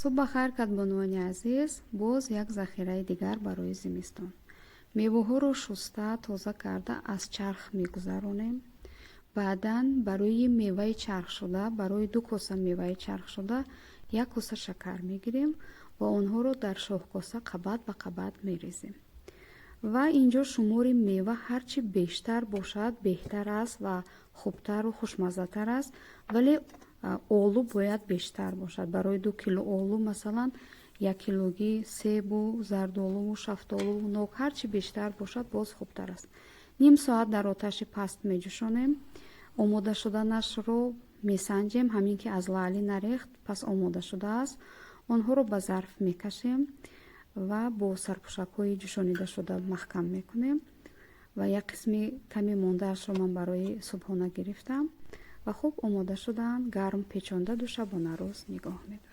Субҳ ба хайр, кадбонуони азиз! Боз як захираи дигар барои зимистон. Меваҳоро шуста, тоза карда, аз чарх мегузаронем. Баъдан барои меваи чархшуда, барои 2 коса меваи чархшуда 1 коса шакар мегирем ва онҳоро дар шоҳкоса қабат ба қабат мерезем. Ва инҷо шумори мева ҳарчи бештар бошад, беҳтар аст ва хубтару хушмаззатар аст, вале олу бояд бештар бошад. Барои 2 кило олу, масалан, 1 килогӣ себу зардолуву шафтолуву нок ҳарчи бештар бошад, боз хубтар аст. Ним соат дар оташи паст меҷӯшонем. Омода шуданашро месанҷем. Ҳамин ки аз лаъли нарехт, пас омода шудааст. Онҳоро ба зарф мекашем ва бо сарпӯшакҳои ҷӯшонидашуда маҳкам мекунем. Ва як қисми каме мондаашро ман барои субҳона гирифтам. Ва хуб омода шудаанд. Гарм печонда, 2 шабонарӯз нигоҳ медорем.